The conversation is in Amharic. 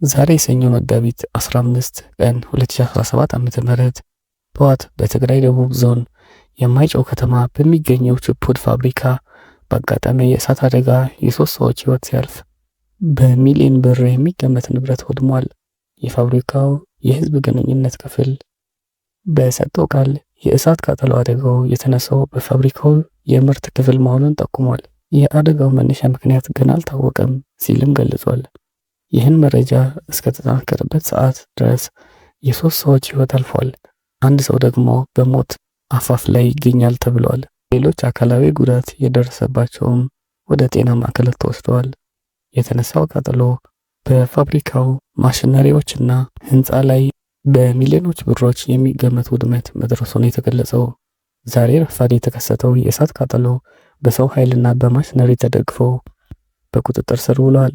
ዛሬ ሰኞ መጋቢት 15 ቀን 2017 ዓ.ም ጠዋት በትግራይ ደቡብ ዞን የማይጨው ከተማ በሚገኘው ችፑድ ፋብሪካ በአጋጣሚ የእሳት አደጋ የሶስት ሰዎች ሕይወት ሲያልፍ በሚሊዮን ብር የሚገመት ንብረት ወድሟል። የፋብሪካው የህዝብ ግንኙነት ክፍል በሰጠው ቃል የእሳት ቃጠሎ አደጋው የተነሳው በፋብሪካው የምርት ክፍል መሆኑን ጠቁሟል። የአደጋው መነሻ ምክንያት ገና አልታወቀም ሲልም ገልጿል። ይህን መረጃ እስከተጠናከረበት ሰዓት ድረስ የሶስት ሰዎች ሕይወት አልፏል። አንድ ሰው ደግሞ በሞት አፋፍ ላይ ይገኛል ተብሏል። ሌሎች አካላዊ ጉዳት የደረሰባቸውም ወደ ጤና ማዕከላት ተወስደዋል። የተነሳው ቃጠሎ በፋብሪካው ማሽነሪዎችና ህንፃ ላይ በሚሊዮኖች ብሮች የሚገመት ውድመት መድረሱን የተገለጸው። ዛሬ ረፋድ የተከሰተው የእሳት ቃጠሎ በሰው ኃይልና በማሽነሪ ተደግፎ በቁጥጥር ስር ውሏል።